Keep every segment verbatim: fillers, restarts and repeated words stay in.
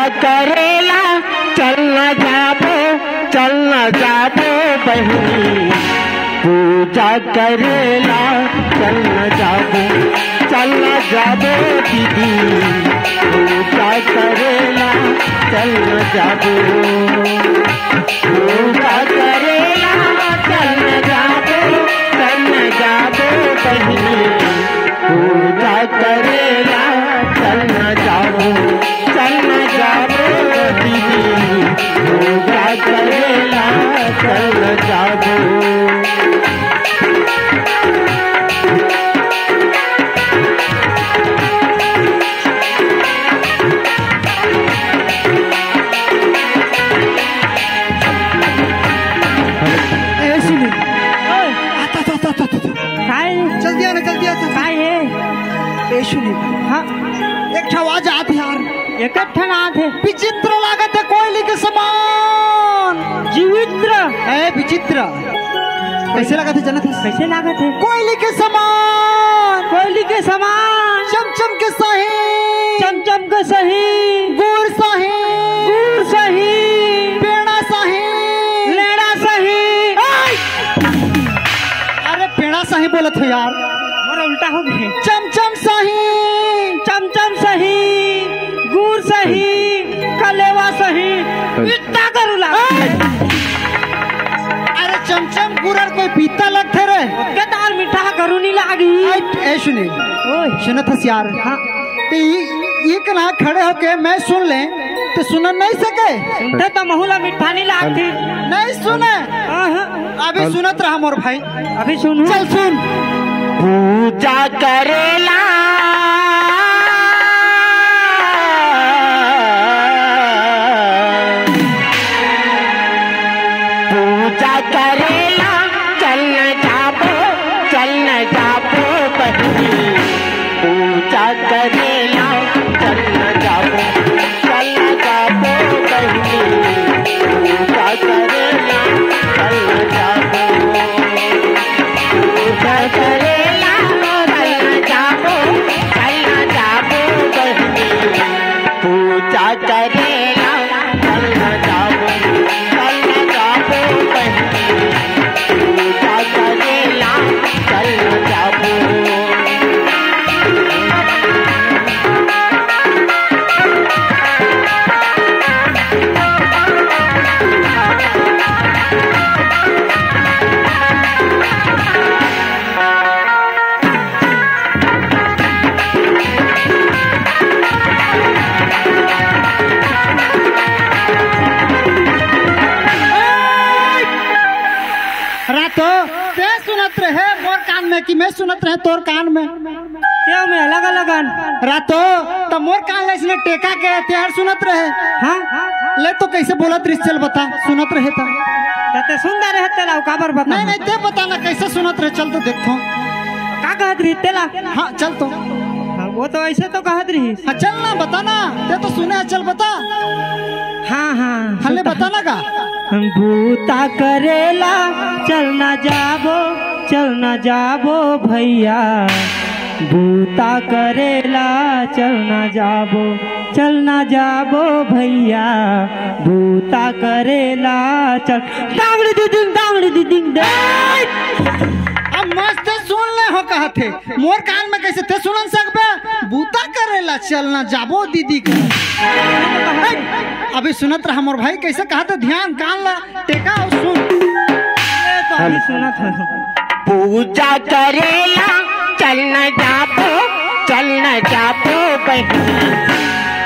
करेला चल न जाबो, चल न जाबो बहिनी, पूजा करेला चल न जाबो, चल न जाबो दीदी, पूजा करेला चल न जाबो, पूजा करेला चल न जाबो, चल न जाबो बहिनी, पूजा करेला चल न जाबो, चल न जाबो दीदी, पूजा करेला चल न जाबो। ए, सुनी। ओए। आता, आता, आता, आता, आता। काय? जल्दी आना, जल्दी आना। काय हे? ए, सुनी। हाँ। एक ठा आवाज आत हे यार। एक ठन आत हे। विचित्र लागत हे, कोयली के समान। जीवित्र। ए, विचित्र। कैसे लागत हे, जानत हस? कैसे लागत हे? कोयली के समान। कोयली के समान। चमचम के सही। चमचम के सही। गुड़ सही। गुड़ सही। पेड़ा सही। लेड़ा सही। आय! अरे, पेड़ा सही बोलत हो यार। मोर उल्टा हो गे। चमचम सही। चमचम सही। गुड़ सही। कलेवा सही। इतना करू ला। आय! अरे, चमचम गुड़ अउ कोई पीता लगथे रे। ओके दाल मीठा करू नहीं लागी। आय, ए सुनी। ओए। सुनत हस यार। हाँ। ते ई, ई कना खड़े होके मैं सुन ले, ते सुनन नहीं सके। सुनते तो महू ला मीठा नहीं लागती। नहीं सुने। हाँ, हाँ। अभी सुनत रहा मोर भाई। अभी सुनू। चल सुन। पूजा करेला, पूजा करेला, चल न जाबो, चल न जाबो बहिनी। पूजा करेला, चल न जाबो, चल न जाबो बहिनी। पूजा करेला, चल न जाबो। पूजा करेला, चल न जाबो, चल न जाबो बहिनी। पूजा करेला, चल न जाबो, चल न जाबो बहिनी। पूजा करेला, चल न जाबो। रातो, ते सुनत रहे मोर कान में कि मैं सुनत रहे तोर कान में? तें में अलग-अलग अन। रातो, त मोर कान ले इसने टेका के तेहर सुनत रहे। हाँ? ले तो कैसे बोलत रिस, चल बता, सुनत रहे त। त ते सुनदा रहे तेला, काबर बता? नहीं, नहीं, ते बता ना कैसे सुनत रहे, चल तो देखथों। का कहत रही तेला? हाँ, चल तो। हाँ, वो तो ऐसे तो कहत रही। हाँ, चल ना, बता ना, ते तो सुने, चल बता। हाँ, हाँ। हाँ, ले बता ना का। बूता करेला, चल ना जाबो, चल ना जाबो भैया। बूता करेला, चल ना जाबो, चल ना जाबो भैया। बूता करेला, चल। दांगड़ी दिदिंग, दांगड़ी दिदिंग, दे। अब मस्त सुन ले हो कहत हे। मोर कान में कैसे ते सुनन सकबे? बूता करेला चलना जाबो दीदी के। अभी सुनत रहा मोर भाई, कैसे कहत हे, ध्यान कान ला टेका अउ सुन। ये तो अभी सुनत हे। पूजा करेला चलना जाबो, चलना जाबो बहिनी।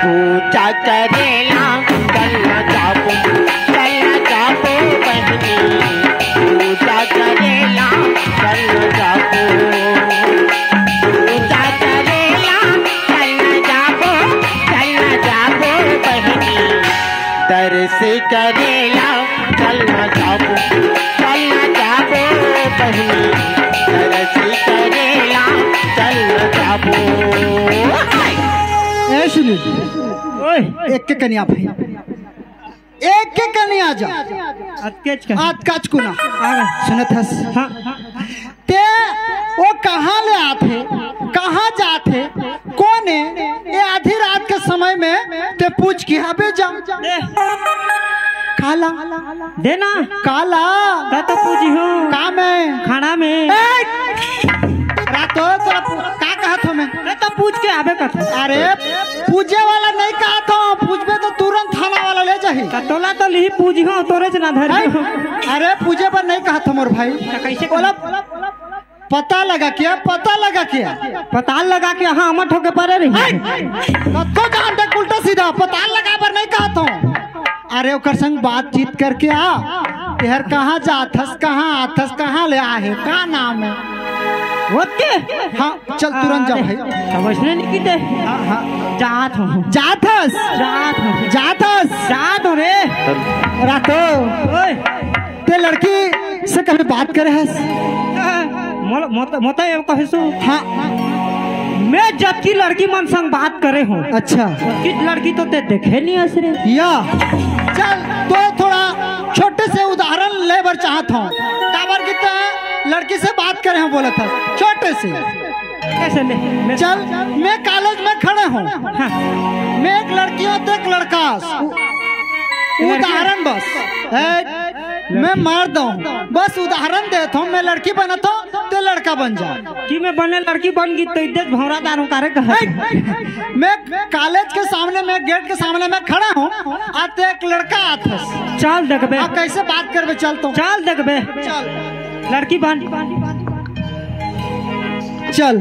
पूजा करेला चलना जाबो, चलना जाबो बहिनी। पूजा करेला चलना जाबो। पूजा करेला चलना जाबो, चलना जाबो बहिनी। दर्श करेला चलना जाबो, चलना जाबो बहिनी। दर्श करेला चलना जाबो। ए सुनील, ओए। एक के कनिया भाई, एक के कनिया जा। अतकेच का। आज काच को ना। आ गए। सुनत हस। हाँ। ते वो कहाँ ले आथे, कहाँ जाथे, कोन ए? ये आधी रात के समय में ते पूछ के आबे जा। ए। काला। देना। काला। का तो पूछी हूँ। का में? खाना में। ए! रातो तोरा पू-, का कहत हो मैं? मैं तो पूछ के आबे कहत हूँ। अरे, पूछे वाला नहीं कहत हो, पूछबे तो तुरंत थाना वाला ले जाही। का तोला तो लिही पूछी हूँ, तोरे च ना धरी हूँ। अरे, पूछे पर नहीं कहत हो मोर भाई। तो कैसे बोला? पता लगा क्या? पता लगा क्या? पताल लगा के हाँ, हमर ठोके परे रही। कत्तो जान दे उल्टा सीधा, पताल लगा बर नहीं कहत हूँ। अरे, ओकर संग बातचीत करके आ। तेहर कहाँ जाथस, कहाँ आथस, कहाँ ले आहे, का नाम है? ओके। हाँ, चल तुरंत जा भाई। तब ऐसने नहीं कीते। हाँ, हाँ। जात हूँ। जाथस? जात हूँ। जाथस? जात हूँ रे। रातो। ओए। ते लड़की से कभी बात करे हस? मोल-, मोत-, मोता ये कहे सु। हाँ। मैं जबकि लड़की मन संग बात करे हूँ। अच्छा। कि लड़की तो ते देखे नहीं हस रे। या। चल, तो थोड़ा छोटे से उदाहरण ले बर चाहत हूँ। काबर कि ते लड़की से बात करे हूँ बोलत हस। छोटे से। कैसे ले? मैं चल, मैं कॉलेज में खड़े हूँ। हाँ। मैं एक लड़की हूँ, तो एक लड़का हस। उ-, लड़की? उदाहरण बस। ए, मैं मार दूँ। बस उदाहरण देत हूँ, मैं लड़की बनत हूँ, ते लड़का बन जा। कि मैं बने लड़की बन गई तो इज्जत भौरा दारू कारे कहा? ए, मैं कॉलेज के सामने में, गेट के सामने में खड़ा हूँ, आते एक लड़का आथस। चल देखबे। आ, कैसे बात करबे? चल तो। चल देखबे। चल। लड़की बन। चल।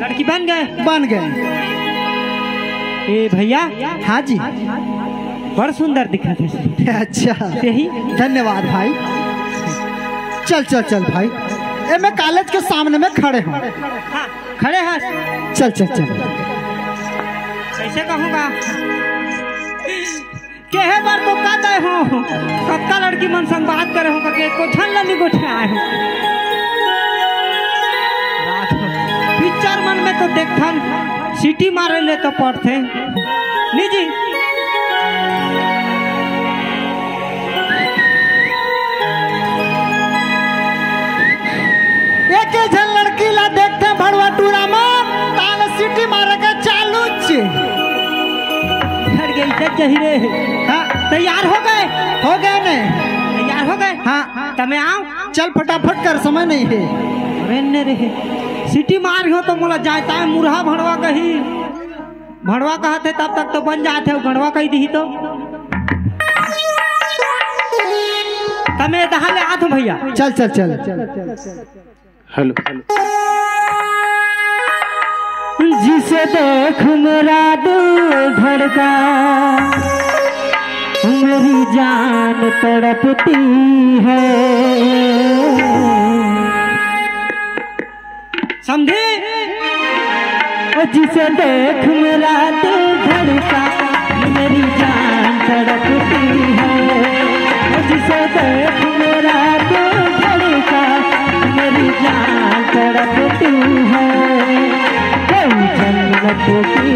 लड़की बन गए। बन गए। ए भैया। हाँ जी। बड़ सुंदर दिखत हे। अच्छा। यही। धन्यवाद भाई। चल, चल, चल भाई। ए, मैं कॉलेज के सामने में खड़े हूँ। हाँ, खड़े हस। चल, चल, चल। कैसे कहूँगा? केहे बर तो का दे हो, कतका लड़की मन संग बात करे हो, के एको झन ल नी गोठियाए हो। पिक्चर मन में तो देखथन, सीटी मारे ले तो पड़थे। नी जी। एके झन लड़की ला देखथे भड़वा टूरा मन, ताले सीटी मारे के चालू चे। घर गई इज्जत जही रे। हाँ। तैयार हो गए? हो गए ने। तैयार हो गए? हाँ। तमे आओ। चल फटाफट कर, समय नहीं है। अरे ने रे। सीटी मार हो तो मोला जाता है, मुरहा भड़वा कही। भड़वा कहत हे तब तक तो बन जात हे, गड़वा कही दिही तो। तमे दहा ले आत हो भैया। चल, चल, चल। हेलो। जिसे देख मेरा दिल धड़का, मेरी जान तड़पती है। समझे? ओ जिसे देख मेरा दिल धड़का, मेरी जान तड़पती है। ओ जिसे देख मेरा दिल धड़का, मेरी जान तड़पती है। कोई जन्नत की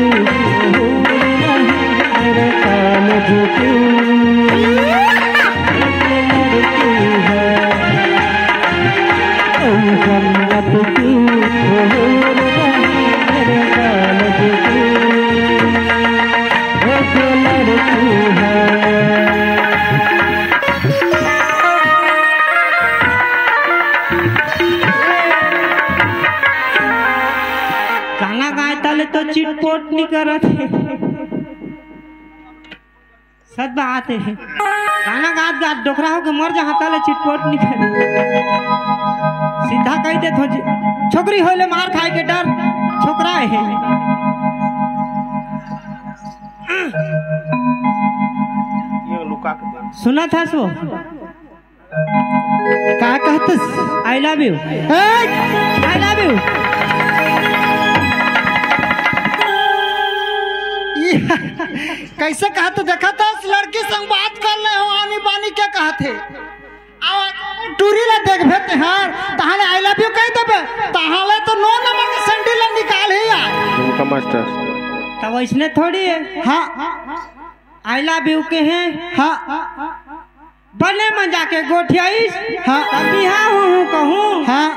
हूर नहीं, मेरे कॉलेज की लड़की है। कोई जन्नत की हूर नहीं, मेरे कॉलेज की एक लड़की है। गाना गाए तले तो चिटपोट नहीं करत हे। सच बात हे, गाना गात गात डोकरा होके मर जा, हाथा ले चिटपोट निकल। सीधा कह दे थो जी, छोकरी होले मार खाए के डर, छोकरा हे। ये लुका के सुना था सो। का कहतस? I love you। A! I love you। ये कैसे कहत? देखत हस, लड़की संग बात कर ले हो, आनी बानी के कहत हे। आ टूरी ला देखबे तेहार, तहाले I love you कह देबे, तहाले तो नौ नंबर के सैंडल ला निकाल ही यार। झुमका मास्टर। तब ऐसने थोड़ी हे। हाँ। I love you के हैं। हाँ। बने म जाके गोठियाइस। हाँ। तब बिहाव होहूं कहूं। हाँ।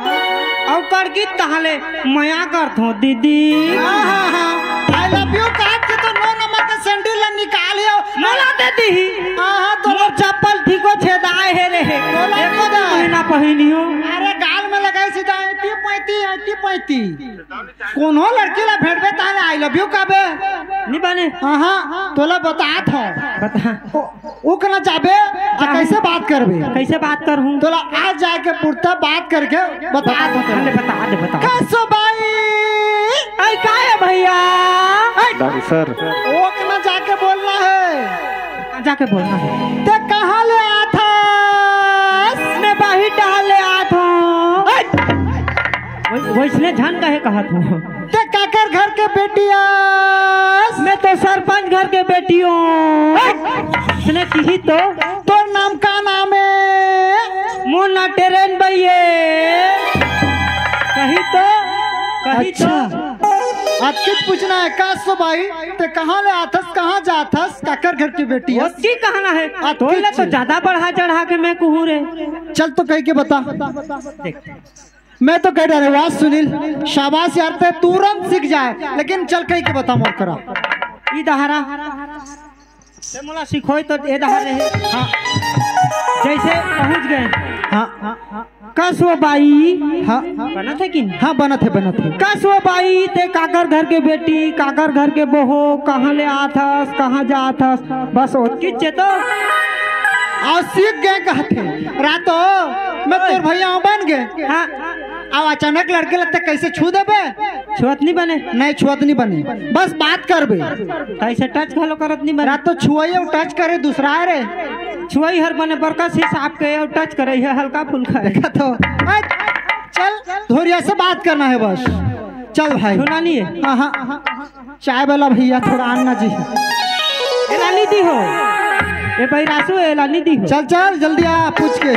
अउ कर गीत तहां ले मया करथों दीदी। हाँ, हाँ, हाँ। I love you कहत के तो नौ नंबर के सैंडल ला निकाल लियो। मोला दे दीही। हाँ, हाँ, तो मोर चप्पल ठीको छेदाए हे रे। मोला एको दे दे। महीना पहिनियो। अरे गाल में लगाइस त ऐंती पैंती, ऐंती पैंती। कोनो लड़की ला भेंटबे ताहले I love you कहबे। नी बने। हाँ, हाँ, तोला बतात हों। बता। ओ, ओ कना जाबे, आ कइसे बात करबे? कइसे बात करहूं? तोला आज जाके पुरता बात करके बतात हों। ले बता दे, बता। कस ओ बाई? अई, का हे भइया? डांसर। ओ कना जाके बोलना हे। जाके बोलना हे। ते कहां ले आथस? मैं बाहिर डाल ले आथों। वै-, वइसने झन कहे कहत हों। ते काकर घर के बेटी अस? मैं तो सरपंच घर के बेटी हों। अइसने किही तो। तोर नाम का नाम हे? मोर नाम टेरेन बई हे। कही तो, कही तो। अच्छा। अतकिच पूछना हे, कस ओ बाई, ते कहां ले आथस, कहां जाथस, काकर घर के बेटी अस? ओतकी कहना हे। अतकिच। तोर ले तो जादा बढ़ा चढ़ा के मैं कहूं रे। चल तो कहिके बता। देख। मैं तो कह डारेंव, वाह सुनील, शाबाश यार, ते तुरंत सीख जाए, लेकिन चल कहिके बता मोर करा। ई डहर आ। ते मोला सिखोय तो ए डहर रहे। हाँ। जइसे पहुंच गेंव। हाँ। कस ओ बाई। हाँ। बनत हे कि नहीं? हाँ, बनत हे, बनत हे। कस ओ बाई, ते काकर घर के बेटी, काकर घर के बहू, कहां ले आथस, कहां जाथस, बस ओतकीच हे तो। अउ सीख गेंव कहत हे। रातो, मैं तोर भइया बन गेंव। हाँ। अउ अचानक लड़की ला ते कइसे छू देबे? छुअत नी बने। नहीं, छुअत नी बने। बस बात करबे। कइसे टच घलो करत नी बने। रातो छुअई अउ टच करे दूसरा हे रे। छुअई हर बने बड़का हिसाब के अउ टच करई हे हल्का फुल्का हे। देखा तो। हट, चल, धोरिया से बात करना हे बस। चल भाई। सुना नहीं हे। हाँ, हाँ। चाय वाला भइया थोड़ा आनना जी। एला नी दीहो। ए बइरासू, एला नी दीहो। चल, चल, जल्दी आ, पूछ के।